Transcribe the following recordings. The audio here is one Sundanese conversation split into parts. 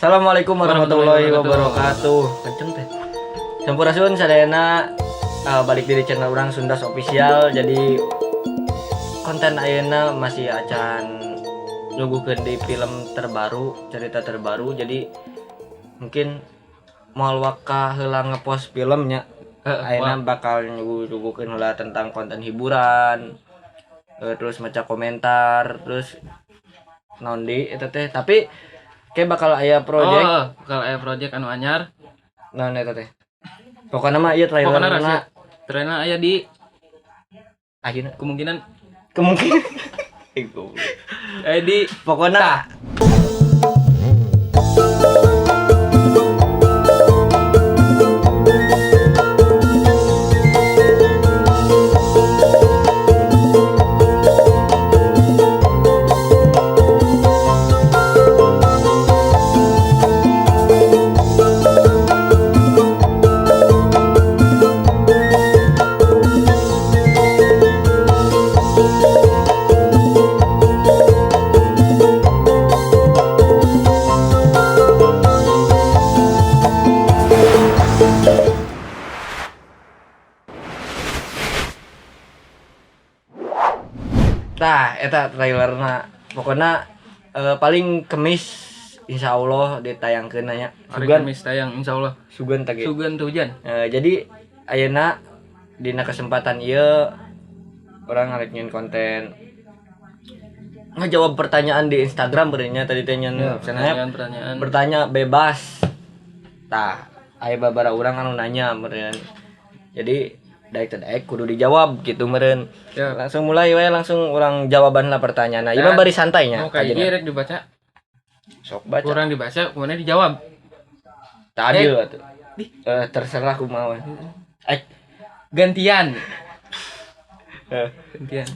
Assalamualaikum warahmatullahi wabarakatuh. Kenceng teh. Sampurasun sadayana, balik di channel urang Sundas Official. Jadi konten ayeuna masih acan nyuguhkeun di film terbaru, cerita terbaru. Jadi mungkin moal waka heula ngepost filmnya. Ayeuna bakal nyuguhkeun heula tentang konten hiburan. Terus maca komentar, terus naon di eta teh. Tapi kayak bakal aya project. Oh, bakal aya project anu anyar. Naon eta teh? Pokoknya mah ieu Pokoknya trailerna rahasia. Trailer aya di ayeuna kemungkinan kemungkinan. Eh, goblok. Aya di Pokoknya tah eta trailerna. Pokoknya paling Kemis insya Allah ditayangkeun nya. Hari Sugan Kamis tayang insyaallah. Sugan teh ge. Sugan tuh hujan. Jadi ayeuna dina kesempatan ieu urang ngarek nyieun konten ngejawab pertanyaan di Instagram berenya tadi teh nyeun Ya, snap. pertanyaan-pertanyaan. Bertanya bebas. Tah, aya babara urang anu nanya meureun. Jadi daek teh daek kudu dijawab gitu meureun. Ya. Langsung mulai we, langsung urang jawaban lah pertanyaan. Ieu mah Nah, bari santainya. Mau kayak gini rek dibaca. Sok baca. Kurang dibaca kemudian dijawab. Tak adil atuh. Terserah kumaha. Eh, Gantian. Eh. Gantian.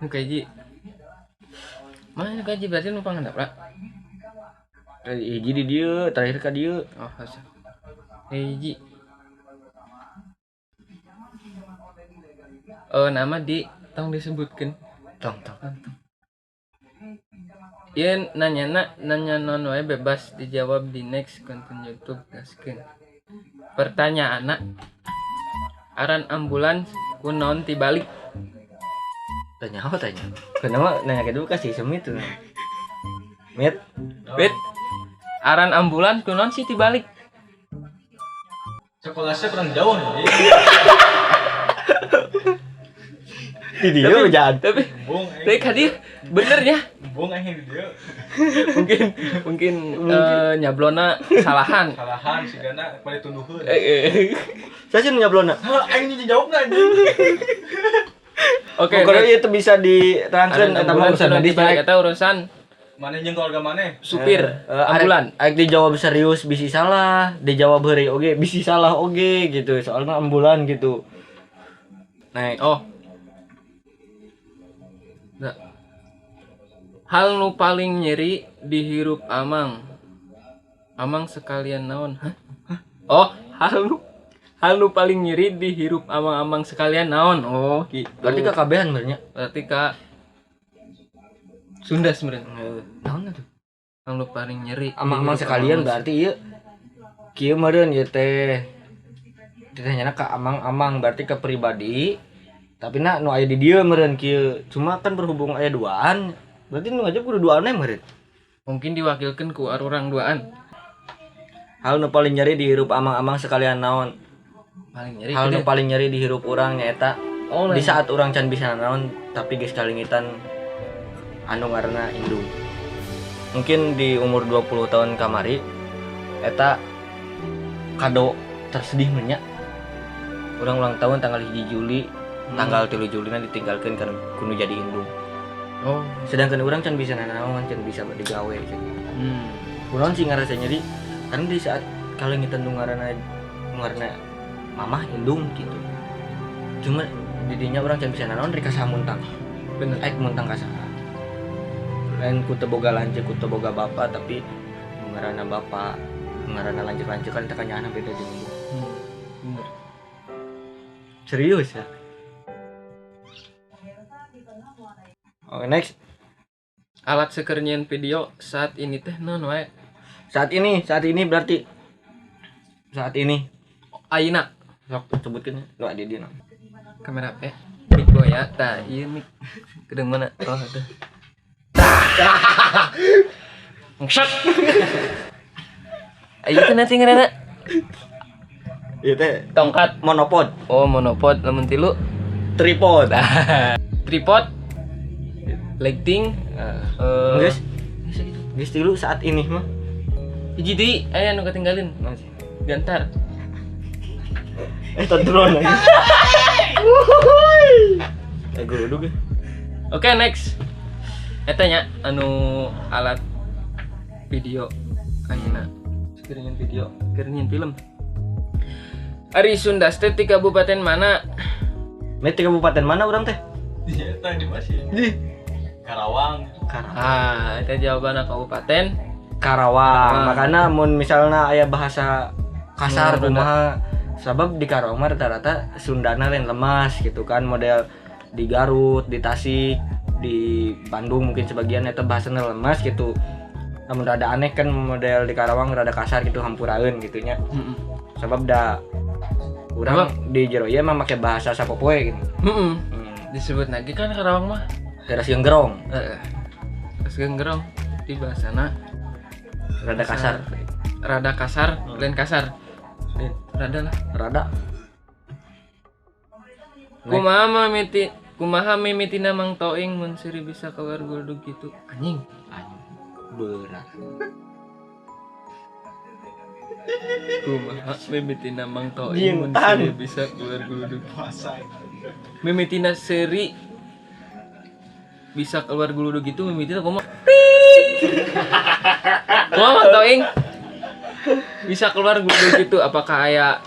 Nu kayak mana gaji berarti numpang handap lah. Hiji di dieu, terakhir ka dieu. Oh, asa. Hiji. Oh, nama di tong disebutkan. Tong tong. Iya nanya na nanya non wae bebas dijawab di next konten YouTube gaskeun. Pertanyaan aran ambulans kunaon tibalik? Tanya apa tanya? Kenapa nanya ke dulu kasih semit tuh. Mit, Wait. Aran ambulans kunaon sih tibalik? Sekolahnya kurang jauh nih. Di dieu jangan. Tapi Bung, tapi tadi bener ya. Bung aing di dieu. Mungkin mungkin nyablona salahan. Salahan sigana pada tunduheun. Saya sih nyablona. Hah, aing ini jawabna anjing. Oke, Pokoknya next. itu bisa diterangkan Aran eta mah ambulans urusan kunaon medis tibalik nya. eta urusan Maneh jeung keluarga maneh? supir ambulan. Arek dijawab serius bisi salah, dijawab heureuy oge bisi salah oge gitu. Soalnya ambulan gitu. Naik. Oh. Nah. Hal nu paling nyeri dihirup amang. Amang sekalian naon? Hah? Hah? Oh, hal nu paling nyeri dihirup amang-amang sekalian naon? Oh, gitu. Berarti kakabehan benernya. Berarti ka Sunda sebenarnya. Naon atuh? Hal nu paling nyeri Amang-amang dihirup sekalian amang-amang. berarti ieu kieu meureun ieu teh. Ditanyana ka amang-amang berarti ke pribadi. Tapi na nu aya di dieu meureun kieu. Cuma kan berhubung aya duaan, berarti nu aja kudu duaan meureun. Mungkin diwakilkan ku arurang duaan. Hal nu paling nyeri dihirup amang-amang sekalian naon? Paling nyeri. Hal nu gede. paling nyeri dihirup urang nyaeta Oh, di saat urang can bisa naon tapi geus kalingitan anu ngaranna indung. Mungkin di umur 20 tahun kamari eta kado tersedih menya. Urang ulang tahun tanggal 1 Juli, tanggal 3 Juli na ditinggalkeun kan kudu jadi indung. Oh. Sedangkan urang can bisa nanaon, can bisa digawe can. Kunaon sih ngarasa nyeri karena di saat kalingitan nu ngaranna mamah indung gitu. Cuma didinya urang can bisa nanaon rek ka saha muntang. Bener. Aik muntang ka saha. Lain ku teu boga lanceuk, ku teu boga bapak, tapi nu ngaranna bapak, nu ngaranna lanceuk-lanceuk kan teh kanyaahna beda jeung indung. Bener. Serius ya? Oke, next. Alat seker nyieun video saat ini teh naon wae? Saat ini berarti saat ini Ayeuna sok sebutkeun lu adi dia. Kamera HP. Mic boya, tah ieu mic. Gedeng mana? Oh, itu. Tah. Bangsat. Ayo teh nanti ngaranna Ieu teh tongkat. Monopod. Oh, monopod lamun tilu. Tripod. Tripod. Lighting. Eh, Geus. Geus tilu saat ini mah. Hiji deui aya nu ketinggalin. Masih. Gantar. Eh, drone lagi. Eh, geruduk ya. Oke, next. Eta nya anu alat video ayeuna. Keur nyieun video, keur nyieun film. Ari Sundas teh ti kabupaten mana? Met di kabupaten mana urang teh? Iya, eta di masih. Di Karawang. Karawang. Ah, eta jawabanna kabupaten. Karawang. Karawang. Makanya mun misalnya aya bahasa kasar Hmm, kumaha, sabab di Karawang mah rata-rata Sundana lain lemas gitu kan, model di Garut, di Tasik, di Bandung mungkin sebagian eta bahasana lemas gitu. Namun rada aneh kan model di Karawang rada kasar gitu, hampuraeun gitu nya. Heeh. Sabab da urang di jero ieu mah make bahasa sapopoe gitu. Heeh. Hmm. Disebut lagi kan Karawang mah. Daerah Sienggerong, Heeh. Terus genggerong di bahasana rada kasar. Rada kasar, lain kasar. Rada lah. Rada. Kumaha mimitina Mang Toing mun seuri bisa keluar guludug gitu. Anjing. Anjing. Berat. Kumaha mimitina Mang Toing mun Jintan. seuri bisa keluar guludug. Puasa. Mimitina seuri bisa keluar guludug gitu mimitina kumaha? Kumaha Mang Toing? Bisa keluar guludug gitu apakah aya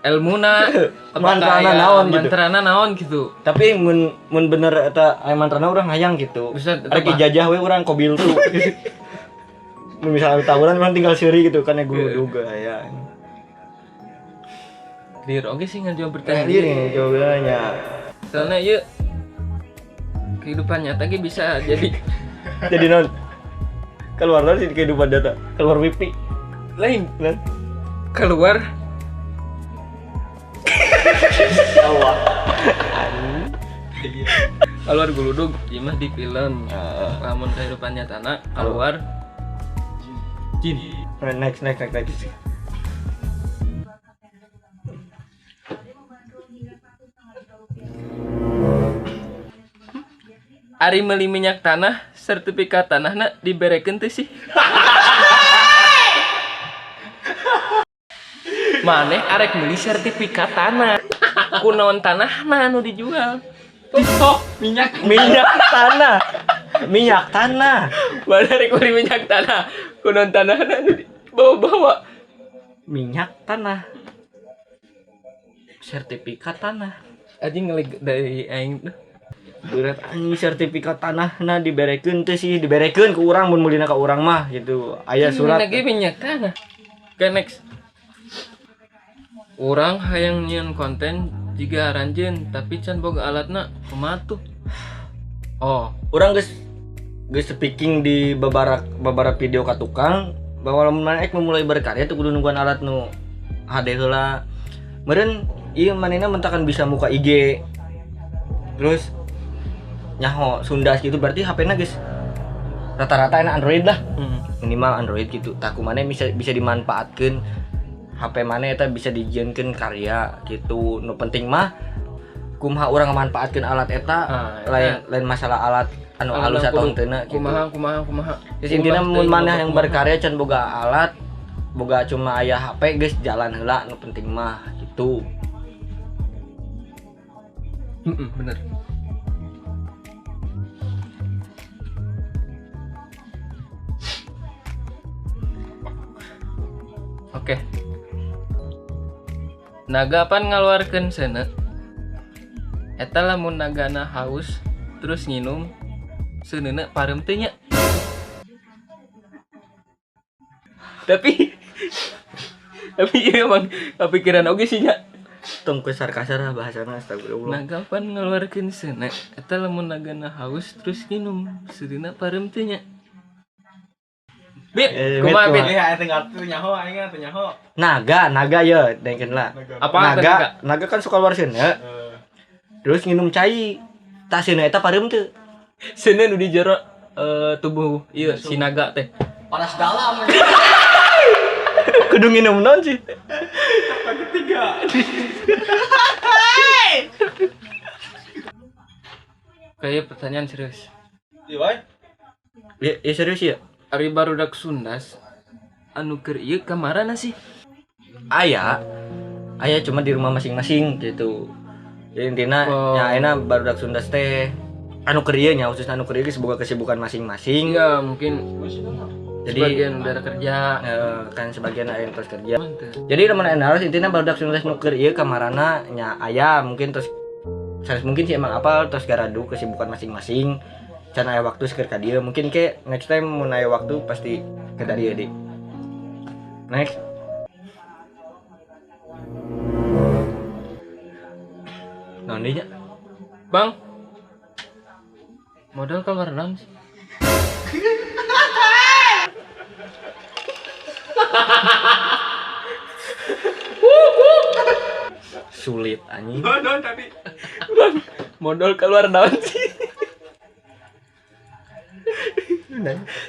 elmuna, apakah Mantrana aya naon gitu? Mantrana naon gitu. Tapi mun mun bener eta aya mantrana urang hayang gitu. Bisa, tetep Rek ah. ijajah we urang kobil tuh. Mun misalnya tawuran urang tinggal seuri gitu kan ya guludug aya. Liur oge sih ngajawab pertanyaan Anjir jawabannya. Soalnya yuk kehidupan nyata ge bisa jadi Jadi non keluar dari kehidupan data, keluar wipi. lain Kan? keluar. Allah. Keluar guludug ieu mah di film. Lamun kehidupan nyata na keluar jin. Next, next, next, next. Ari meuli minyak tanah, sertifikat tanahna diberekeun teu sih? Maneh arek meuli sertifikat tanah. Kunaon tanahna anu dijual? Sok minyak. Minyak tanah. Minyak tanah. Mana arek meuli minyak tanah? Kunaon tanahna anu dibawa-bawa? Minyak tanah. Sertifikat tanah. Anjing ngeleg dari aing tuh. Berat anjing, sertifikat tanah nah diberekeun teh sih, diberekeun ke urang mun meulina ka urang mah gitu. Aya surat. Lagi minyak tanah. Oke, next. Urang hayang nyieun konten jiga aranjeun tapi can boga alatna, kumaha tuh? Oh, Urang geus geus speaking di beberapa beberapa video ka tukang bahwa lamun maneh memulai berkarya tuh kudu nungguan alat nu HD heula. Meureun ieu manehna mentakan bisa muka IG. Terus nyaho Sundas gitu, berarti HP-na geus rata-rata enak Android lah. Minimal Android gitu. Tah kumaha bisa bisa dimanfaatkeun HP mana eta bisa dijieunkeun karya gitu. Nu penting mah kumaha urang ngamanfaatkeun alat eta, Ah, eta. lain lain masalah alat anu halus atau henteu gitu. Kumaha kumaha kumaha. Geus intina Kumaha mun teuing maneh boga yang kumaha. berkarya can boga alat, boga cuma aya HP geus jalan heula nu penting mah gitu. Heeh, bener. Oke. Naga pan ngaluarkeun seuneu. Eta lamun nagana haus terus nginum seuneuna pareum teu nya? Tapi ieu emang kepikiran oge sih nya. Tong kasar-kasar lah bahasana, astagfirullah. Naga pan ngeluarkeun seuneu eta lamun nagana haus terus nginum seuneuna pareum teu nya? Bit, Eh, kumaha Bit, Bit? Eh, aing teu ngarti nyaho, aing teu nyaho. Naga, naga ya, dengkeun lah. Apa Naga, naga? Naga kan suka luar seuneu. Terus nginum cai. Tah seuneu eta pareum teu? Seuneu nu di jero tubuh ieu si naga teh. Panas dalam. Kudu nginum naon sih? Ketiga. Kayak pertanyaan serius. Iya, wae. Ya, ya serius ya. Ari barudak Sundas anu keur ieu kamarana sih? Aya. Aya cuma di rumah masing-masing gitu. Jadi intina Oh. nya ayeuna barudak Sundas teh anu keur ieu nya, khususna anu keur ieu geus boga kesibukan masing-masing. Iya, mungkin Jadi sebagian udah kerja. Kan sebagian aya yang terus kerja. Mantep. Jadi lamun aya harus intina barudak Sundas nu keur ieu kamarana nya aya mungkin terus sanes mungkin sih emang apal terus garadu kesibukan masing-masing. Can aya waktu seker ka dieu, mungkin ke next time mun aya waktu pasti ke dieu di. Next. Naon deui nya? Bang. Modal keluar naon sih? Sulit anjing. Modal tadi. Bang, modal keluar naon sih?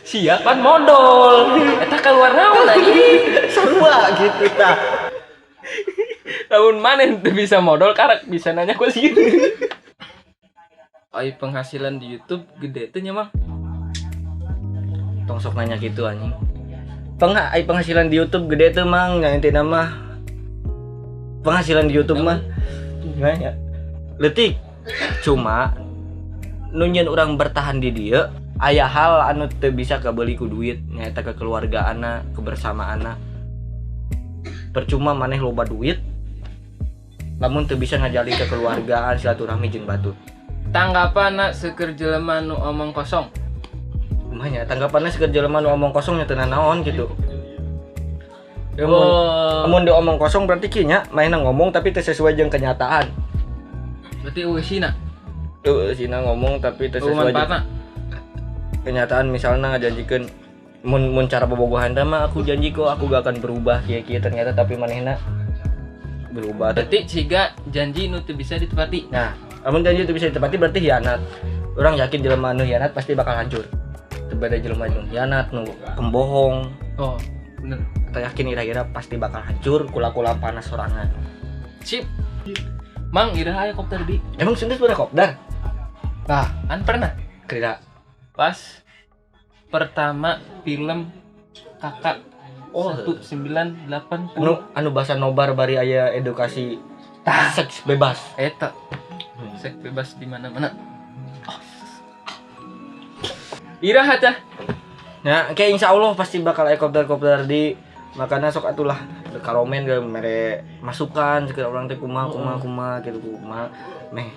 Siapan modal. Eta keluar naon anjing? Sarua gitu tah. Tahun mana teu bisa modal karek bisa nanya ku sih. Ai penghasilan di YouTube gede teh nya, Mang. Tong sok nanya gitu anjing. Ai penghasilan di YouTube gede teu, Mang, nya intina mah. Penghasilan di YouTube mah gimana ya? Leutik. Cuma nu nyeun urang bertahan di dieu aya hal anu teu bisa kabeuli ku duit, nyaeta kekeluargaanna, kebersamaanna. Percuma maneh loba duit lamun teu bisa ngajalin kekeluargaan, silaturahmi jeung batur. Tanggapanna seueur jelema nu omong kosong. Kumaha nya tanggapanna seueur jelema nu omong kosong nya teu nanaon gitu. Ya, Oh, mun diomong kosong berarti kieu nya manehna ngomong tapi teu sesuai jeung kenyataan. berarti eusina. Tuh sina ngomong tapi teu Eueuh sesuai jeung manfaatna. kenyataan, misalnya ngajanjikeun mun cara bobogohan teh mah aku janji kok aku gak akan berubah kieu-kieu, ternyata tapi manehna berubah. Berarti siga janji nu teu bisa ditepati. Nah, lamun janji itu bisa ditepati berarti hianat. Orang yakin jelema nu hianat pasti bakal hancur. Teu beda jelema nu hianat, nu pembohong, Oh, bener. atau yakin ira-ira pasti bakal hancur kula-kula panas sorangan. Sip. Mang, ira aya kopdar di. Emang Sundas pernah kopdar? Nah, Kan pernah. kira Pas pertama film Kakak Oh. 1980. Anu bahasa nobar bari aya edukasi seks bebas. Eta. Seks bebas di mana-mana. Oh. Iraha tah. Nah, kayak insya Allah pasti bakal aya kopdar-kopdar di makanya sok atulah karomen ge mere masukan segala orang teh kumaha kumaha kumaha gitu kumaha meh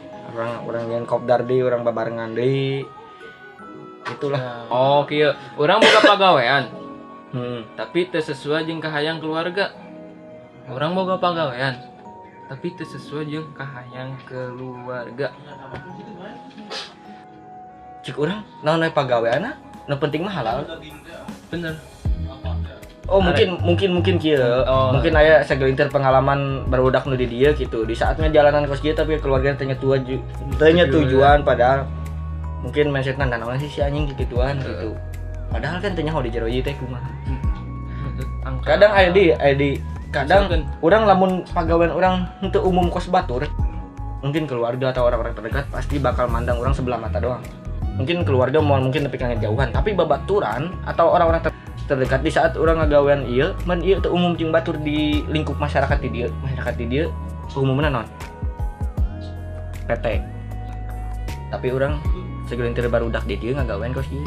orang nyen kopdar di orang babarengan deui. Itulah. Oh, kieu. Urang boga pagawean, tapi teu sesuai jeung kahayang keluarga. Urang boga pagawean, tapi teu sesuai jeung kahayang keluarga. Cik urang naon we pagaweanna? Nu penting mah halal. Bener. Oh, mungkin kieu. Oh. Mungkin aya segelintir pengalaman barudak nu di dieu gitu. Di saatnya jalanan kos kieu tapi keluarga teh tujuan padahal mungkin mindsetna naon sih si anjing gituan gitu. Padahal kan teh nyaho di jero ieu teh kumaha. Kadang aya di kadang urang lamun pagawean urang henteu umum kos batur, mungkin keluarga atau orang-orang terdekat pasti bakal mandang urang sebelah mata doang. Mungkin keluarga moal mungkin nepi ka ngejauhan, tapi babaturan atau orang-orang terdekat di saat urang ngagawean ieu, mun ieu teu umum jeung batur di lingkup masyarakat di dieu, masyarakat di dieu umumna naon? PT. Tapi urang segelintir barudak di dieu ngagawean kos ieu.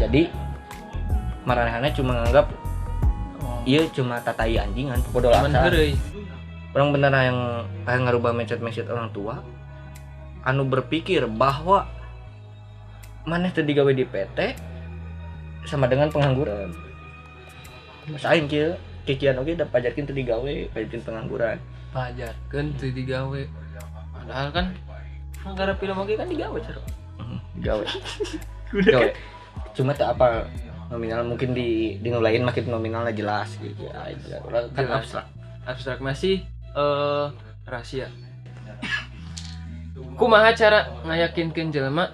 Jadi maranehana cuma nganggap ieu cuma tatai anjingan popodol Cuman asa. heureuy. Orang bener yang kayak ngarubah mindset-mindset orang tua anu berpikir bahwa maneh teu digawe di PT sama dengan pengangguran. Mas aing kieu kikian oge da pajarkeun teu digawe, pajarkeun pengangguran. Pajarkeun teu digawe. Padahal kan negara film oge kan digawe cero. Digawe. Digawe. Cuma tak apa Nominal mungkin di nu lain makin nominalnya jelas gitu aja. Urang kan Jelas. abstrak. Abstrak masih rahasia. Kumaha cara ngayakinkeun jelema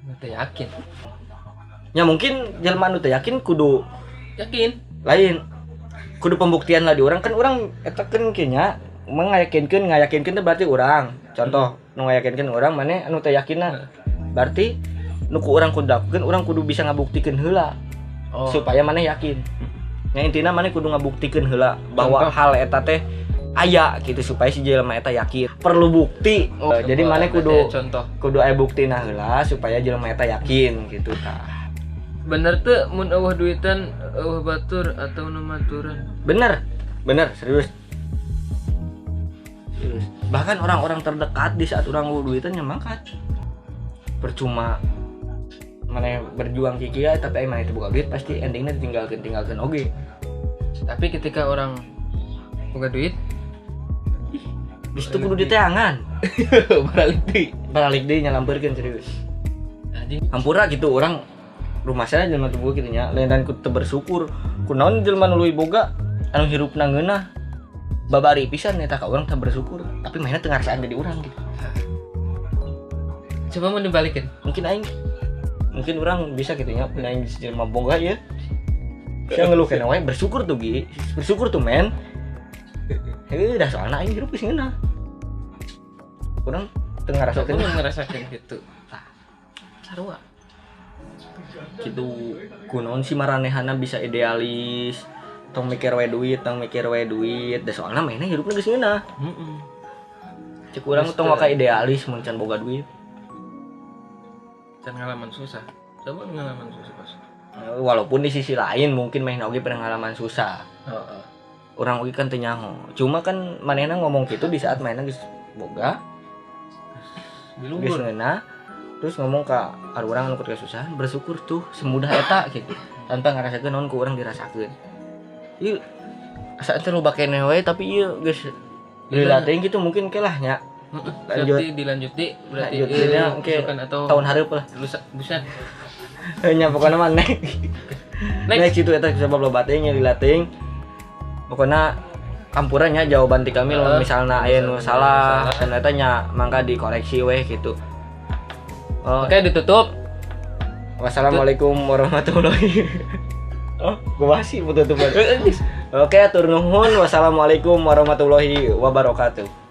nu teu yakin? Ya mungkin jelema nu teu yakin kudu Yakin. Lain, kudu pembuktian lah di urang. Kan urang eta kan kieu nya, ngayakinkeun, ngayakinkeun teh berarti urang contoh nu ngayakinkeun urang, maneh anu teu yakinna, berarti nu ku urang kudu lakukeun, urang kudu bisa ngabuktikeun heula supaya maneh yakin. Ya intina maneh kudu ngabuktikeun heula bahwa Contoh. Hal eta teh aya gitu, supaya si jelema eta yakin. Perlu bukti. Oh, Jadi maneh berarti kudu contoh. Kudu aya buktina heula supaya jelema eta yakin gitu tah. Bener tuh mun euweuh duitan euweuh batur atau nu maturan? Bener, bener, serius, serius. Bahkan orang-orang terdekat di saat urang euweuh duitan nya mangkat. Percuma maneh berjuang kieu tapi maneh teu boga duit, pasti endingnya ditinggalkeun, tinggalkeun oge. Tapi ketika urang boga duit, di situ kudu diteangan. Balik deui. Balik deui, nyalampeurkeun, serius. Anjing. Hampura gitu, urang rumah saya jelema teu boga gitu nya, lain dan ku teu bersyukur. Kunaon jelema nu leuwih boga anu hirupna ngeunah babari pisan, eta ka urang teu bersyukur, tapi manehna teu ngarasaan di urang gitu. Coba mau dibalikin. Mungkin aing, mungkin urang bisa gitu nya, punya aing jelema boga ya saya ngeluh kena wae, bersyukur tuh Gi, bersyukur tuh men. Heuh, dah soalna aing hirup geus ngeunah, urang teu ngarasakeun. Aku ngerasakan gitu. Sarua. Gitu, kunaon sih maranehana bisa idealis, tong mikir wae duit, tong mikir wae duit, dah soalna manehna hirupna geus ngeunah. Cek urang Geus tong teu. waka idealis mun can boga duit. Can ngalaman susah. Coba ngalaman susah pas. Walaupun di sisi lain mungkin manehna oge pernah ngalaman susah. Urang oge kan teu nyaho, cuma kan manehna ngomong gitu di saat manehna geus boga, Di geus luhur. ngeunah, terus ngomong ka urang anu keur kesusahan, bersyukur tuh semudah eta gitu, tanpa ngarasakeun naon ku urang dirasakeun. Ieu asa teh loba keneh wae, tapi ieu geus lila teuing gitu, mungkin ke lah nya. Lanjut. Lanjut. Dilanjut di berarti Lanjut, jadinya oke. masukan atau tahun hareup lah. Lusa, buset. Nya pokoknya mah next. Next. Next itu eta sebab loba teuing nya, lila teuing. Pokoknya hampura nya jawaban ti kami lamun misalna aya nu misalna salah salah. Dan eta nya mangga dikoreksi weh gitu. Oh, Oke, ditutup. Wassalamualaikum warahmatullahi. Oh, gua masih tutupan. Oke, atur nuhun. Wassalamualaikum warahmatullahi wabarakatuh.